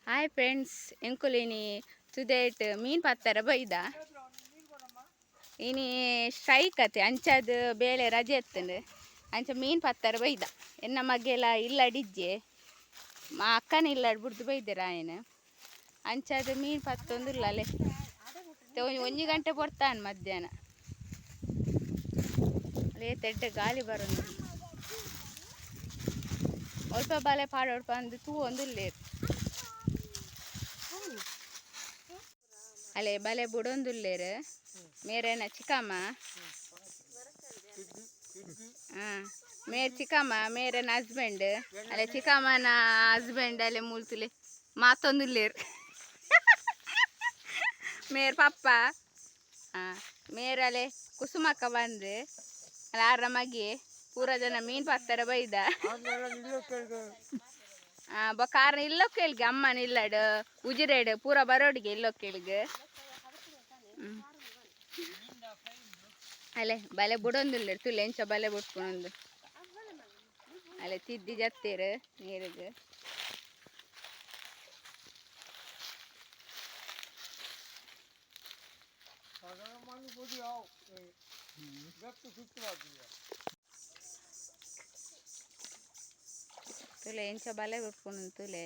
Hi friends, ಎಂಕುಲಿನಿ ತುದೇಟ್ ಮೀನ್ ಪತ್ತರ ಬೈದ. ಇನಿ ಸ್ಟ್ರೈಕ್ ಅತೆ ಅಂಚಾದ ಬೇಲೆ ರಜೆ ಎತ್ತಂಡು ಅಂಚ ಮೀನ್ ಪತ್ತರ ಬೈದ. ಎನ್ನ ಮಗೆಲ ಇಲ್ಲಡಿಜ್ಜೆ ಮಾ ಅಕ್ಕನ ಇಲ್ಲಡ್ ಬುಡ್ದು ಬೈದೆರ್ ಆಯನ. ಅಂಚಾದ ಮೀನ್ ಪತ್ತೊಂದುಲ್ಲಲೆ ಒಂಜಿ ಒಂಜಿ ಗಂಟೆ ಪೊರ್ತಾನ್ ಮಧ್ಯಾಹ್ನ. ಅಲ್ಲೇ ತೆಡ್ಡೆ ಗಾಳಿ ಬರೊಂದು ಒಲ್ಪ ಬಲೆ ಪಾಡೊಡ್ಪ ಅಂದು ತೂವೊಂದುಲ್ಲೆರ್. ಅಲೆ ಬಲೆ ಬುಡೊಂದುಲ್ಲೆರ್. ಮೇರೆನ ಚಿಕ್ಕಮ್ಮ. ಹಾಂ, ಮೇರ್ ಚಿಕ್ಕಮ್ಮ, ಮೇರೆನ ಹಸ್ಬೆಂಡ್. ಅಲೆ ಚಿಕ್ಕಮ್ಮನ ಹಸ್ಬೆಂಡ್ ಅಲೆ ಮೂಲ್ತುಲೆ ಮಾತೊಂದುಲ್ಲೆರ್. ಮೇರ್ ಪಪ್ಪ. ಹಾಂ, ಮೇರಲೆ ಕುಸುಮಕ್ಕ ಬಂದು ಅಲ್ಲ ಆರ ಮಗೆ. ಪೂರ ಜನ ಮೀನ್ ಪತ್ತರ ಬೈದ. ಬೊಕ್ಕ ಆರ್ನ ಇಲ್ಲೊಕ್ಕೇಳ್ಗೆ ಅಮ್ಮನ ಇಲ್ಲಡ್ ಉಜಿರೆಡ್ ಪೂರ ಬರೋಡಿಗೆ ಇಲ್ಲೊಕ್ಕೇಳ್ಗೆ. ಅಲೆ ಬಲೆ ಬುಡೊಂದುಲ್ಲೆರ್ ತುಲೆ ಎಂಚ ಬಲೆ ಬುಡ್ಪುನೊಂದು. ಅಲೆ ತಿದ್ದಿ ಜತ್ತೇರು ನೀರಿಗೆ. ತುಲೆ ಎಂಚ ಬಲೆ ಬುಡ್ಪುನೊಂದು ತುಲೆ.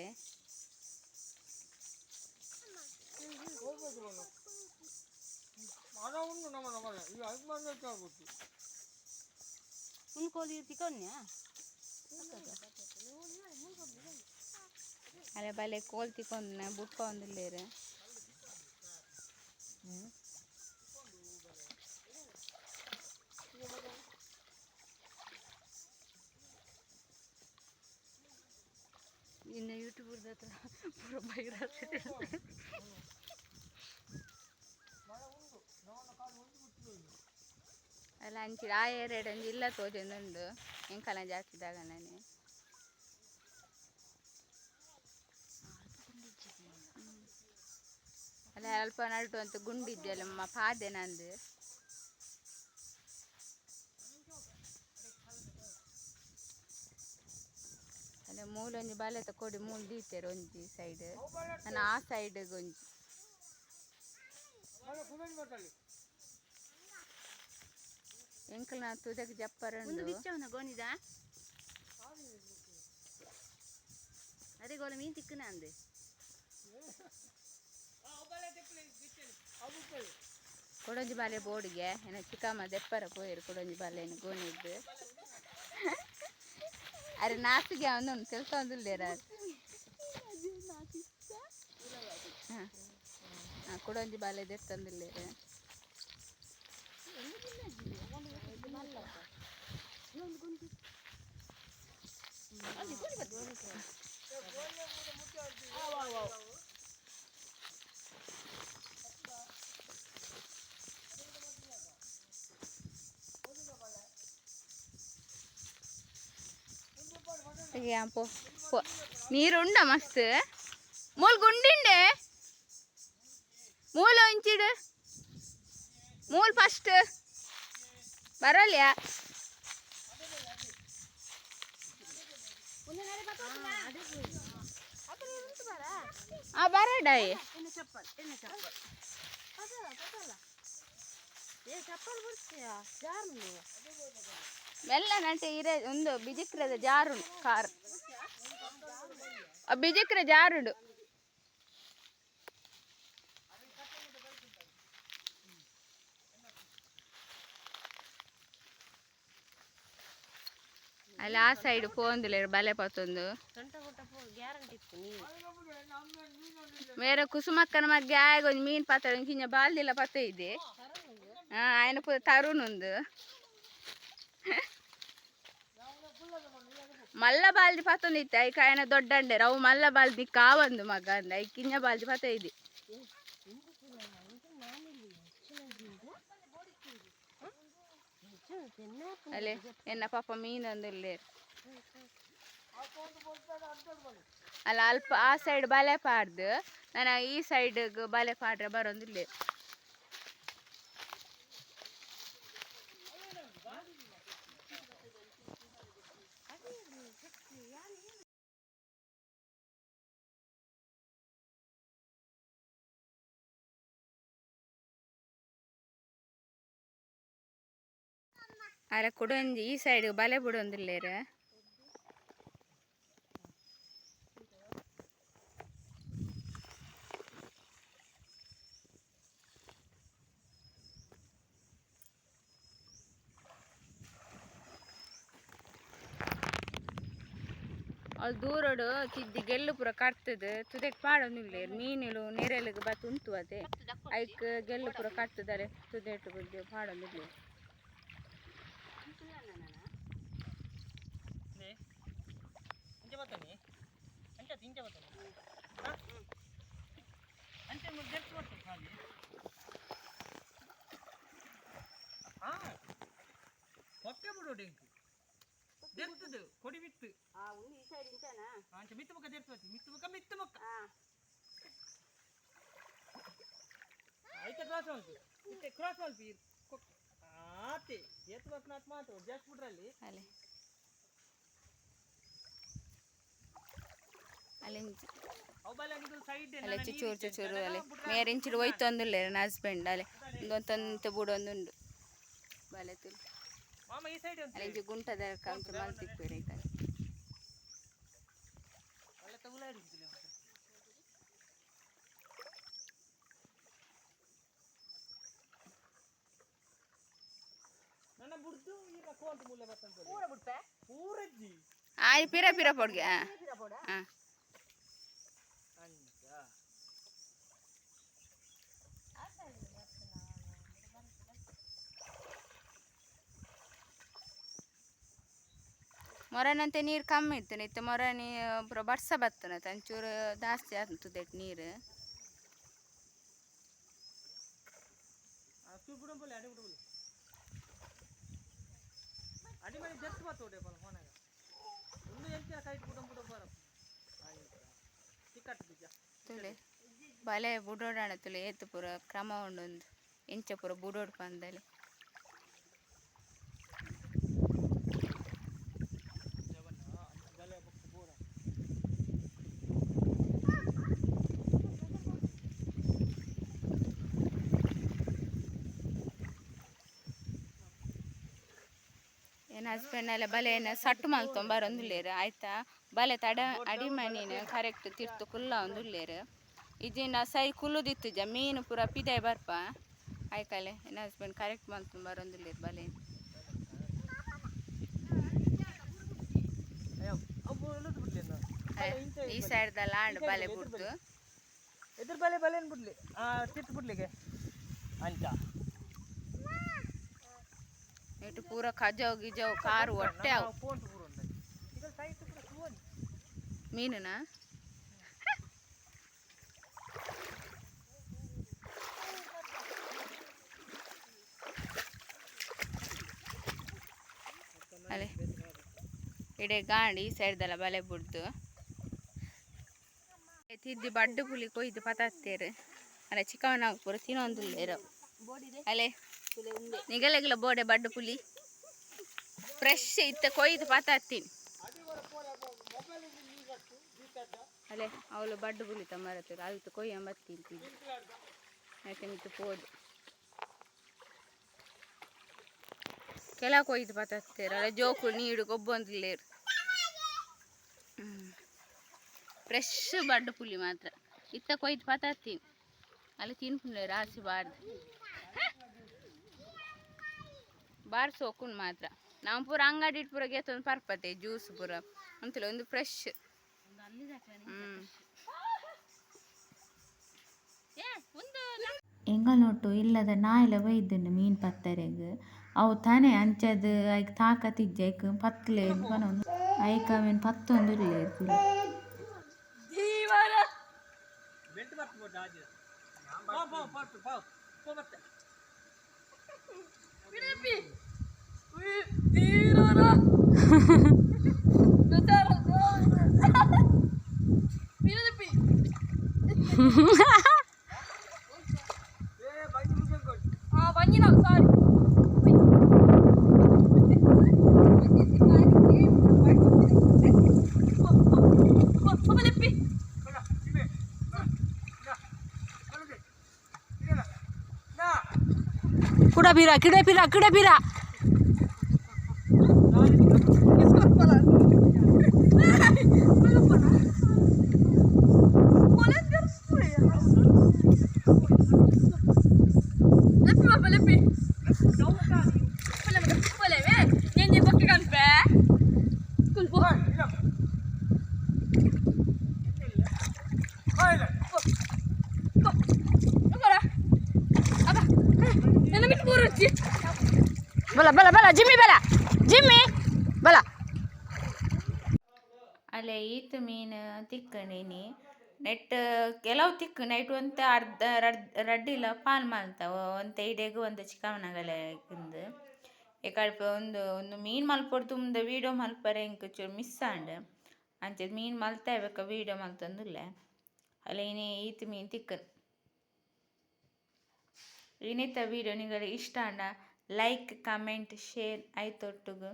ಅಲೆ ಬಲೆ ಕೋಲ್ ತಿಕೊಂದು ಬುಡ್ಕೊಂದುಲ್ಲೆರ್. ಇನ್ನು ಯೂಟ್ಯೂಬ್ ಹತ್ರ ಪೂರ ಬೈರ. ಅಲ್ಲ ಅಂಚಿ ಆ ಏರಿಯಾಡ್ ಒಂಜಿ ಇಲ್ಲ ತೋಜೊಂದುಂಡು ಎಂಕಲ್ನ ಜಾತಿದಾಗ ನಾನೆ. ಅಲ್ಲ ಅಲ್ಪ ನಡುಟು ಅಂತ ಗುಂಡಿದ್ಯಲ್ಲ ಪಾದೆ ನಂದು. ಅಲ್ಲ ಮೂಲೊಂಜಿ ಬಲೆತ ಕೊಡಿ ಮೂಲು ದೀತೆರ್ ಒಂಜಿ ಸೈಡ್, ನನ ಆ ಸೈಡ್ ಒಂಜಿ. ಎಂಕಲ್ನ ತುದೆಕ್ ಜಪ್ಪರ ಒಂದು ಉಂಡು. ಬಿಚ್ಚವನ ಗೋನಿದ ಅದೇ ಗೋಲ ಮೀನ್ ತಿಕ್ಕನ ಅಂದೆ. ಕೊಡೊಂಜಿ ಬಾಲೆ ಬೋಡಿಗೆ ಏನ ಚಿಕ್ಕಮ್ಮ ದೆಪ್ಪರ ಪೋಯೆರ್ ಕೊಡೊಂಜಿ ಬಾಲೆನ್ ಗೋನಿಡ್ದು. ಅರೆ ನಾಸಿಗೆ ಅವನು ತೆಲ್ತೊಂದುಲ್ಲೆರ್ ಆರ್. ಹಾಂ ಹಾಂ, ಕೊಡೊಂಜಿ ಬಾಲೆ ದೆತ್ತೊಂದುಲ್ಲೆರ್. ಪೋ ಪೋ, ನೀರುಂಡ ಮಸ್ತ್. ಮೂಲು ಗುಂಡಿಂಡೆ ಮೂಲು ಒಂಚಿಡು ಮೂಲು ಫಸ್ಟ್ ಬರೋಲ್ಯಾ? ಆ ಬರಡಾಯಿ. ಚಪ್ಪಲ್ ಎನ್ನ ಚಪ್ಪಲ್ ಏ ಚಪ್ಪಲ್ ಬರ್ತೀಯಾ ಜಾರು. ಮೆಲ್ಲ ನಟೆ ಇರೆ ಒಂದು ಬಿಜಿಕ್ರದ ಜಾರುಂಡು ಕಾರ್ ಆ ಬಿಜಿಕ್ರ ಜಾರುಂಡು. ಅಲ್ಲಿ ಆ ಸೈಡ್ ಪೋಂದುಲ್ಲೆರ್ ಬಲೆ ಪತ್ತೊಂದು. ಸೊಂಟ ಗುಟ್ಟ ಪೋ ಗ್ಯಾರಂಟಿ ಇತ್ತು ನೀರು. ಮೇರೆ ಕುಸುಮಕ್ಕನ ಮಗ್ಗೆ ಆಯಗ ಒಂಜಿ ಮೀನ್ ಪತ್ತ ಕಿಂಜ ಬಾಲ್ದಿಲ್ಲ ಪತ್ತ ಇದೆ. ಹಾಂ, ಆಯನ ಪೂರ ತರುಣ್ ಉಂದು. ಮಲ್ಲ ಬಾಲ್ದಿ ಪತ್ತೊಂದಿತ್ತೆ ಐಕ್ ಆಯನ ದೊಡ್ಡಂಡೆರ್ ಅವು ಮಲ್ಲ ಬಾಲ್ದಿ ಕಾವಂದು ಮಗ ಅಂದ ಐಕ್ ಕಿಂಜ ಬಾಲ್ದಿ ಪತ್ತ ಇದೆ. ಅಲ್ಲೇ ಎನ್ನ ಪಾಪ ಮೀನೊಂದುಲ್ಲೆರ್. ಅಲ್ಲ ಅಲ್ಪ ಆ ಸೈಡ್ ಬಲೆ ಪಾಡ್ದು ನನ ಈ ಸೈಡ್ ಬಲೆ ಪಾಡ್ರೆ ಬರೊಂದುಲ್ಲೆರ್. ಅಲ್ಲ ಕುಡೊಂಜಿ ಈ ಸೈಡ್ ಬಲೆ ಬುಡೊಂದುಲ್ಲೇರು. ಅಲ್ಲಿ ದೂರಡು ತಿದ್ದಿ ಗೆಲ್ಲು ಪೂರ ಕಟ್ತದೆ ತುದೆಕ್ ಪಾಡೊಂದುಲ್ಲೇರು ಮೀನುಲು ನೆರೆಲಿಗೆ ಬತ್ತು ಉಂಟು ಅದೇ ಐಕ್ ಗೆಲ್ಲು ಪೂರ ಕಟ್ತದಾರೆ ತುದೆಟು ಬುದ್ಧಿ ಪಾಡೊಂದುಲ್ಲೇರು. ಕೊಡಿ ಬಿತ್ತು ಮಿತ್ತು ಮುಖ ಮಿತ್ತು ಮುಖ ಮಿತ್ತು ಮುಖ ಐತೆ ಕ್ರಾಸ್ ಮಲ್ಪಿ ಇತ್ತೆ ಕ್ರಾಸ್ ಮಲ್ಪಿ ಆತೆ ಏತು ಬಪ್ಪನಾತ್ ಮಾತು ಜಾಸ್ತಿ ಬಿಡ್ರಲ್ಲಿ ಅಲೆ ಅಲೆಂಚಿ ಅಲೆ ಚುಚೂರು ಚುಚೂರು ಅಲೆ ಮೇರೆ ಇಂಚಿಡು ಒಯ್ತೊಂದುಲ್ಲೇರು ನನ್ನ ಹಸ್ಬೆಂಡ್ ಅಲೆ ಒಂದೊಂದು ಬುಡೊಂದುಂಡು ಬಲೆ ತುಲು. ಮಾಮ ಈ ಸೈಡ್ ಅಲೆ ಇಂಚಿ ಗುಂಟದ ಕಂಚು ಮಲ್ತಿಪ್ಪೇರು ಐತಲೆ. ಒಳ್ಳೆ ತಗುಲಾಡಿ ನನ್ನ ಬುಡ್ದು ಈಗ ಕೋಂತ ಮೂಲೆ ಬರ್ತಂತ ಪೂರ ಬುಡ್ಪೆ ಪೂರಜ್ಜಿ ಆಯ್ ಪಿರ ಪಿರ ಪೊಡ್ಗೆ ಹಾಂ. ಅಂಚ ಮೊರನಂತೆ ನೀರು ಕಮ್ಮಿ ಇತ್ತು ಇತ್ತು ಮೊರನಿ ಪೂರ ಬರ್ಸ ಬತ್ತನ ಒಂಚೂರು ಜಾಸ್ತಿ ಆಗ್ತದೆ ನೀರು. ಬಿಡಂಬಲ್ಲ ಅಡಿ ಬಿಡಬಲ್ಲ ಅಡಿ ಮಾಡಿ ಜಸ್ಟ್ ಬರ್ತದೆ ಪಲ ಫೋನಾಗ ಒಂದು ಎಂಚಿನ ಕೈಟ್ ಬಿಡಂ ಬಿಡಂ ಬರ ಟಿಕ್ಕಟ್ ಬಿಜ ತುಲೆ ಬಲೆ ಬುಡೋಡಾಣ ತುಲೆ ಏತು ಪೂರ ಕ್ರಮ ಉಂಡೊಂದು ಎಂಚ ಪೂರ ಬುಡೋಡ್ ಪಂದಲೆ. ಬಲೆ ಬೊಕ್ಕ ಪೂರ ಏನು ಹಸ್ಬೆಂಡ್ ಎಲ್ಲ ಬಲೆ ಏನು ಸಟ್ಟು ಮಲ್ತೊಂಬರೊಂದುಲ್ಲೇರು ಆಯ್ತಾ ಬಲೆ ತಡ ಅಡಿಮನಿನ ಕರೆಕ್ಟ್ ತಿರ್ತು ಕುಲ್ಲ ಒಂದುಲ್ಲೇರು ಇಜಿನ ಸೈ ಕುಲ್ಲುದಿತ್ತು ಜ ಮೀನು ಪೂರ ಪಿದಾಯ್ ಬರ್ಪ ಆಯ್ಕಲೆ ಏನು ಹಸ್ಬೆಂಡ್ ಕರೆಕ್ಟ್ ಮಲ್ತೊಂಬರೊಂದುಲ್ಲೇರು ಬಲೆ. ಅಯ್ಯೋ ಅವು ಎಲ್ಲಿದ್ದು ಬಿಡ್ಲಿ ಈ ಸೈಡ್ದಲ್ಲ ಆಂಡ್ ಬಲೆ ಬುಡ್ದು ಎದುರು ಬಲೆ ಬಲೆನ್ ಬಿಡ್ಲಿ ಆ ತಿರ್ತು ಬಿಡ್ಲಿಗೆ ಅಂಚ ಇಟ್ಟು ಪೂರ ಕಜವು ಗಿಜವು ಕಾರು ಹೊಟ್ಟೆ ಅವು ಫೋನ್ ಪೂರ ಉಂಟು ಈಗ ಸೈಟ್ ಪೂರ ಫೋನ್ ಮೀನುನ ಅಲೆ ಇಡೆ ಗಾಂಡಿ ಈ ಸೈಡ್ದಲ್ಲ ಬಲೆ ಬುಡ್ದು ತಿದ್ದಿ ಬಡ್ಡು ಪುಲಿ ಕೊಯ್ದು ಪತಾತ್ತೇರು ಅಲ್ಲ ಚಿಕ್ಕವನ ಪೂರ ತಿನ್ನೊಂದುಲ್ಲೇರು ಅಲೆ ನಿಗಲೆಗಿಲ್ಲ ಬೋಡೆ ಬಡ್ಡು ಪುಲಿ ಫ್ರೆಶ್ ಇತ್ತ ಕೊಯ್ದು ಪತಾತ್ತೀನಿ ಅಲೆ ಅವಳು ಬಡ್ಡು ಪುಲಿ ತಮ್ಮರತ್ತಿರು ಅದು ಕೊಯ್ಯ ಬತ್ತೀನಿ ತಿದ್ದು ಆಯ್ತು ಮಿತ್ತು ಪೋದು ಕೆಲ ಕೊಯ್ದು ಪತಾತ್ತೇರು ಅಲ್ಲ ಜೋಕು ನೀಡು ಗೊಬ್ಬೊಂದಿಲ್ಲೇರು ಫ್ರೆಶ್ ಬಡ್ಡು ಪುಲಿ ಮಾತ್ರ ಇತ್ತ ಕೊಯ್ದು ಪತಾತ್ತೀನಿ ಅಲ್ಲಿ ತಿನ್ಪುಂಡ್ಲೇರು ರಾಸಿ ಬಾರ್ದು ಬಾರ್ ಸೋಕುಂಡು ಮಾತ್ರ ನಾವು ಪೂರ ಅಂಗಡಿ ಪೂರ ಗೆತ್ತೊಂದು ಪರ್ಪತೆ ಜ್ಯೂಸ್ ಪೂರ ಅಂತಲೇ ಒಂದು ಫ್ರೆಶ್. ಎಂಗಲ್ ಇಲ್ಲದ ನಾಯಿಲ ಬೈದುಂಡು ಮೀನು ಪತ್ತರೆಗ್ ಅವು ತಾನೇ ಅಂಚದ್ ಐಕ್ ತಾಕತ್ ಇಜ್ಜಿ ಐಕ್ ಪತ್ಲೆ ಪನೊಂದು ಐಕ್ ಅವೆನ್ ಪತ್ತೊಂದುಲ್ಲೆರ್ ತುಲೆ. ಬೆಲ್ಟ್ ಬರ್ತು ಬೋಟ ಆಜಿ ಪಾ ಪಾ ಪಾ ಪಾ ಪೋ ಮತ್ತೆ ಕುಡಬೀರ ಕಿಡಬಿರ ಕಿಡಬಿರ. ಬಲ ಬಲ ಬಲ ಜಿಮ್ಮಿ ಬಲ ಜಿಮ್ಮಿ ಬಲ. ಅಲ್ಲೇ ಈತ್ ಮೀನು ತಿಕ್ಕಂಡಿನಿ ನೆಟ್ ಕೆಲವು ತಿಕ್ಕು ನೈಟ್ ಒಂತೆ ಅರ್ಧ ರಡ್ ರಡ್ಡಿಲ ಪಾಲ್ ಮಲ್ತಾವ. ಒಂತೆ ಇಡೆಗ್, ಒಂತೆ ಚಿಕ್ಕಮ್ಮನಗಲೆ ಇಂದು ಏಕಲ್ಪ ಒಂದು ಒಂದು ಮೀನು ಮಲ್ಪೊಡು ತುಂಬದ ವೀಡಿಯೋ ಮಲ್ಪರೆ ಎಂಕ್ ಚೂರು ಮಿಸ್ ಆಂಡ್. ಅಂಚ ಮೀನು ಮಲ್ತೆ ಬೊಕ ವೀಡಿಯೋ ಮಲ್ತೊಂದುಲ್ಲೆ. ಅಲ್ಲ ಇನಿ ಈತ್ ಮೀನು ತಿಕ್ಕನ್. ಇನಿತ ವೀಡಿಯೋ ನಿಗಲೆ ಇಷ್ಟ ಆಂಡ ಲೈಕ್, ಕಮೆಂಟ್, ಶೇರ್, ಐತೊಟ್ಟುಗು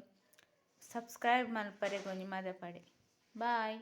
ಸಬ್ಸ್ಕ್ರೈಬ್ ಮಲ್ಪರೆಗ್ ಒಂಜಿ ಮದಪಡೆ. ಬಾಯ್.